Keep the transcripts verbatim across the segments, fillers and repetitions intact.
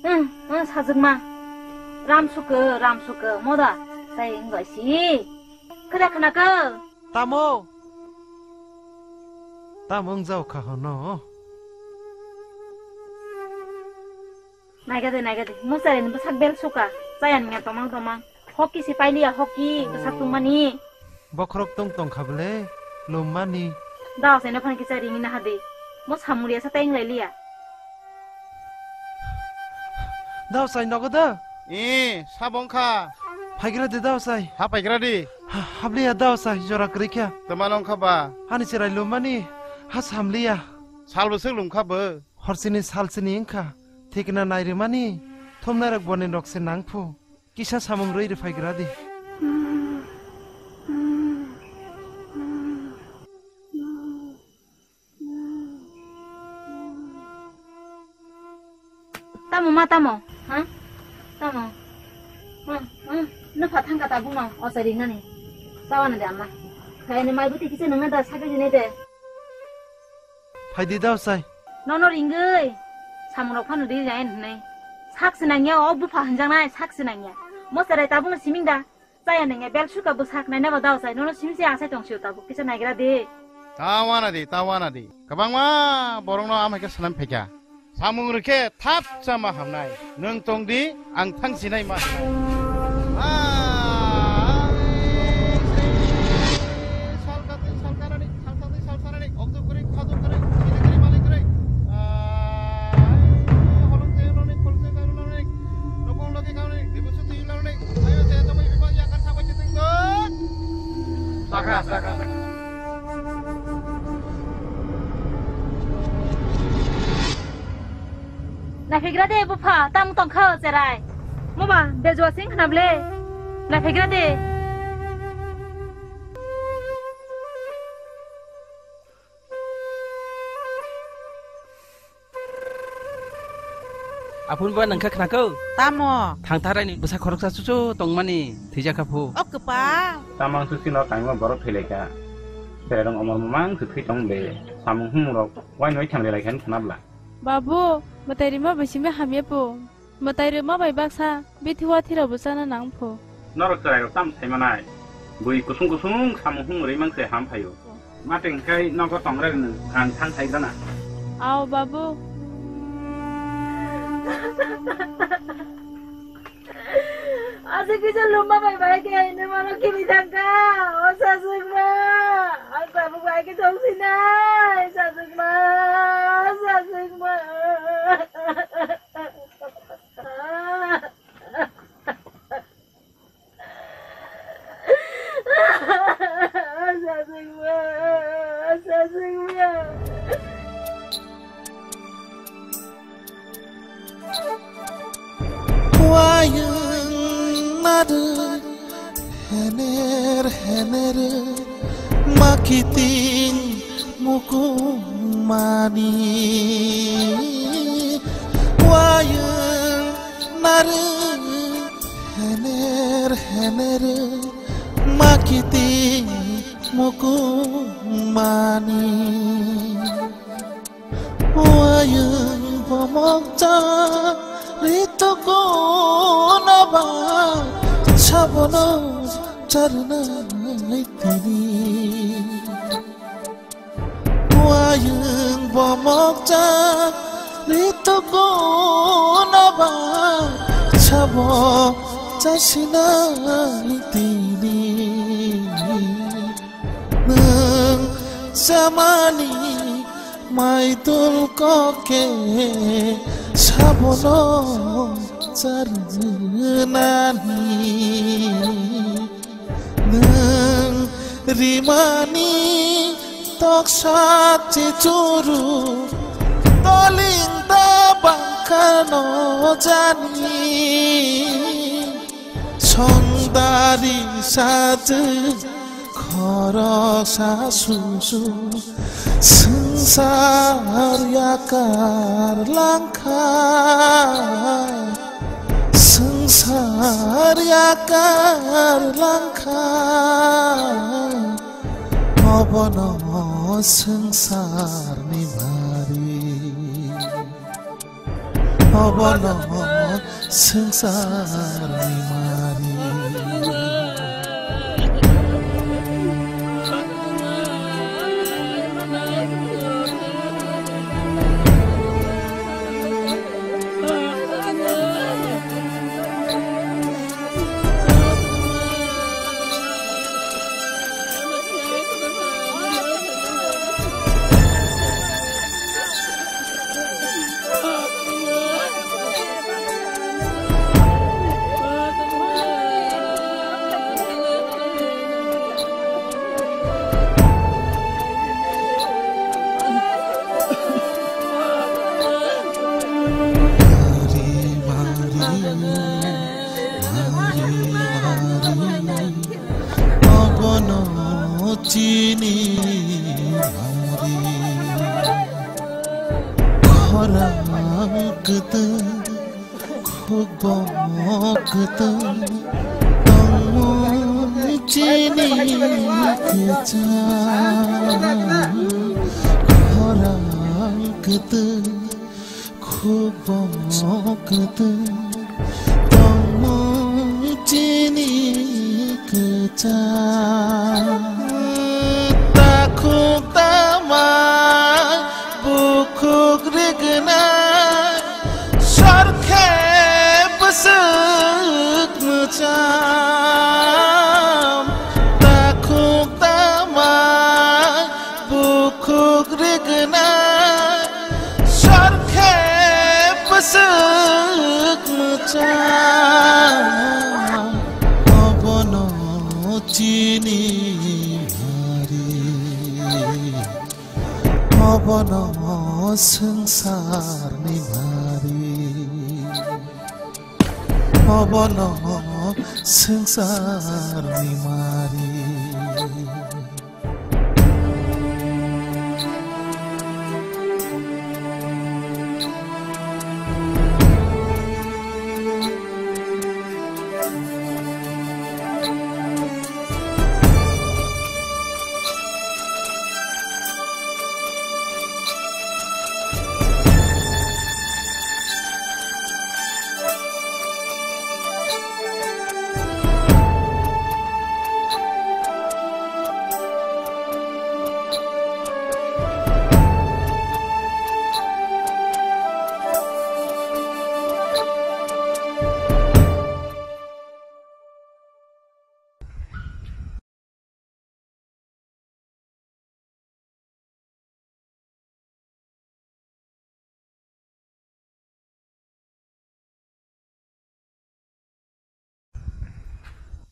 Hmm, hmm, sajwkma. Ram sukha, ram sukha, moda. Sai wngbai si. Khada khana kha. Tamo? Tamo wngjago kha hono? Naigade, naigade. Muchari ni bwsak bel suka. Chaya nungya tomang tomang. Hoki si pailiya, hoki. Bwsak tungmani. Bokhorok tong tong kha bwle, lummani. Dao sai no phan kisa ringwi naha de. Mo samuriya sa teng lai liya. Dao sai nogo da? Ee, sabo wngkha. Phaigra de dao sai. Ha phaigra di. Ha, habliya dao sai, jora kwrwi kha. Tama nong kha ba? Hani cherai lummani, ha samliya. Sal bwswk lum kha bo? Hor chini sal chini wngkha. Thikna nai rwmani, thumnairok boni rok se nang phu. Kisa samung rwi rwphaigra di. Tamo ma tamo? Ha? Tamo? Hmm, hmm. Nupha thangka tabukno, o chai ringnani. Tawana de amma. Khaini mai buti kisa nungna da sagri jine de. Phaidi dao sai. Nono ringwi. Samungrok phano ri jain hwnwi. Sak sinangya, o bupha hwnjaknai, sak sinangya. Mo cherai tabukno siming da. Chaya nangya, bel suka bwsak naina ba dao sai. Nono simse asai tong sio tabuk. Kisa naigra de. Tawana di, tawana di. Kwbangma borokno amai khe swnam phaikha. Samung rwkhe thap chama hamnai. Nwng tong di, ang thang sinai ma. Ai, salkatwi salkarani, salkatwi salkarani, okjok kwrwi, khajok kwrwi, sini kwrwi, malik kwrwi. Ai, holong tei holongni, khol tei holongni, nokong logi kauni, dibusu twi lorni. Ayo, je tongwi bibak yakar sabai chitwng tong. Saka, saka. Naiphigra de bupha, tamo tongkha o cherai. Moba, bejua sing khna ble. Naiphigra de. Aphun ba nangkha khnakho? Tamo? Thangtharai ni bwsa khoroksa chuchu tongmani thwijakha phu. O kwpa. Tamang chuchino kaima borok thwilaikha. Cherairok omor mamang se thwi tong le. Samung humung rok wainwi thang le laikha khna bla. Babu, mwtai rima bai simi hamya phu. Mwtai rima bai baksa bithi wathi rok bo chana nang phu. Norok chwrairok tamo sai manai? Bui kusung kusung samung humung rwi mang se ham phaio. Matwng kai nogo tongrwk nwng, ang thang sai gana. Ao, babu. Aswk kisa lumba bai bai khe haino mano kimi thangkha. O saswkma. Ang tabuk bai khe thong sinai. Saswkma. Saswkma. Wayang nadu hener hener makiting mukung mani. Wayang nadu hener hener makiting mukung mani. Wayang bomok cha rituko naba sabono charna tini. Wayang bomok cha rituko naba sabo chasina tini. Nwng chamani maidul koke sabono charnani. Nwng rimani toksa chichuru toling da bangkano jani. Songdari sajwk khoroksa susu swngchar yakar langkha. Swngchar yakar langkha. Obono swngcharni bari. Obono swngcharni mari. Obono chini mari. Khorang kwtwng, khukbo kwtwng, tongmung chini kwchang. Khorang kwtwng, khukbo kwtwng, tongmung chini kwchang. Takhuk tama bukhuk rignai, sorkhe bwswk mwcham. Takhuk tama bukhuk rignai, sorkhe bwswk mwchang. Obono chini mari. Obono swngcharni mari. Obono swngcharni mari.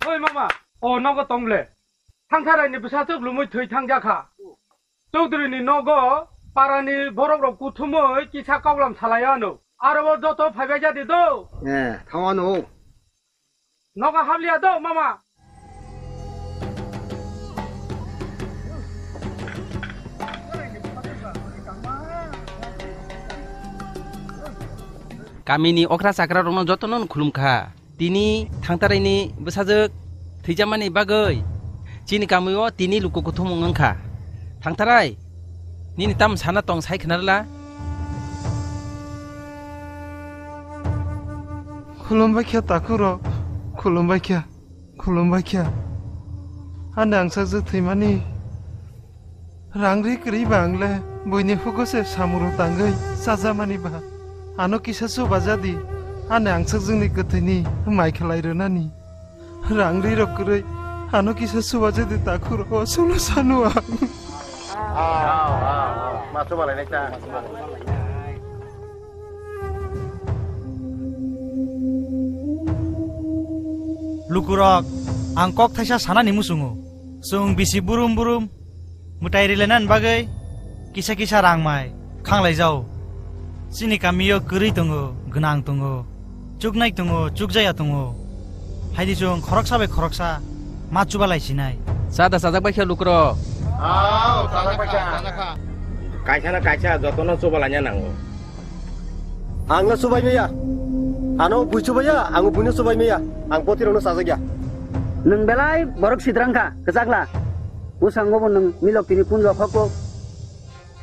Oi mama, o nogo tong le. Thangtharai ni bwsajwk lumui thwi thangjakha. Chowdhury ni nogo para ni borok rok kuthumui kisa koklam salai ano. Aro o joto phaibai jadi do. Eh, thang ano. Nogo habliya do mama. Kamini okra chakra rokno jotono khulum kha. Tini Thangtaraini bwsajwk thwijamani bagwi chini kamio tini luku kuthumung wngkha. Thangtarai, nini tam sana tong sai khna rwla? Khulumbai kha takhuk rok, khulumbai kha, khulumbai kha. Ani angsajwk thwimani rang ri kwrwi ba ang le buini hugo se samung rok tangwi chajamani ba. Ano kisa chuba jadi, ani angsajwkni kwthwini mai khlai rwnani. Rang ri rok kwrwi, ano kisa chuba jadi takhuk rok, o sulo sanu ang. Lukurok, ang kok thaisa sanani muchungo. Chwng bisi burum burum mwtai rilainani bagwi kisa kisa rang mai khanglaijao. Chini kamio kwrwi tongo, gwnang tongo, chuknai tongo, chukjaya tongo. Haidi chwng khoroksa bai khoroksa ma chubalai sinai. Cha da chajak bai khe lukurok. Ao, chajak bai kha. Kaisa na kaisa jotono chubalaina nango. Ang no chubai maya. Ano bui chubai ya, ang buino chubai maya. Ang poti rokno chajak ya. Nwng belai borok sidrang kha, kwchakla. Bwskango bo nwng milok tini punjo khokko.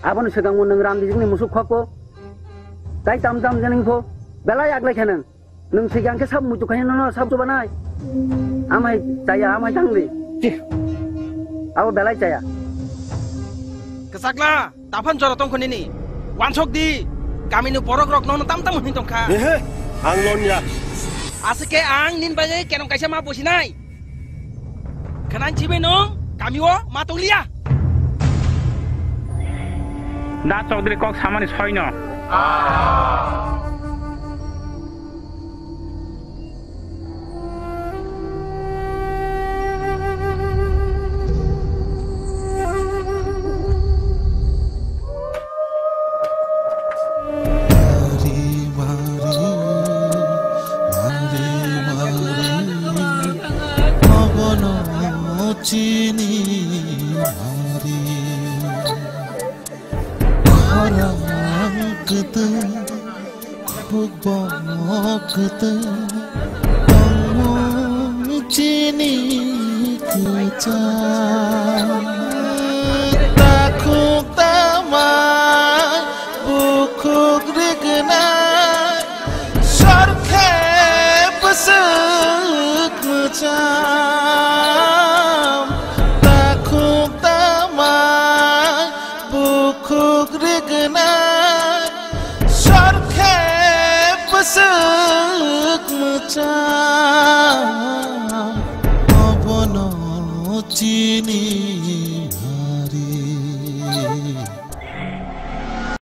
Aboni swkango nwng ram bijikni musuk khokko. Tai tam tam jening pho. Belai aglai khe nwng. Nwng sikang khe sab muitu khaina nono sab chubanai. Amhai chaya, amhai tangdi. Chi. Abo belai chaya. Kwchakla, daphan jora tongkho nini. Wansok di. Kamini borok rok nono tam tam hwnwi tongkha. Ehe, ang non ya. Aswk khe ang nin bagwi kenong kaisa ma bosinai. Khwnang chibai nwng kami o ma tongliya. Da Chaudhary kok samani soino. Chini hari khorang kwtwi khukbok kwtwi tongmung chini kwchang. Takhuk tama bukhuk rignai. Sorkhe bwswk mwcham, takhuk tama bukhuk rignai. Sorkhe bwswk mwcham, obono chini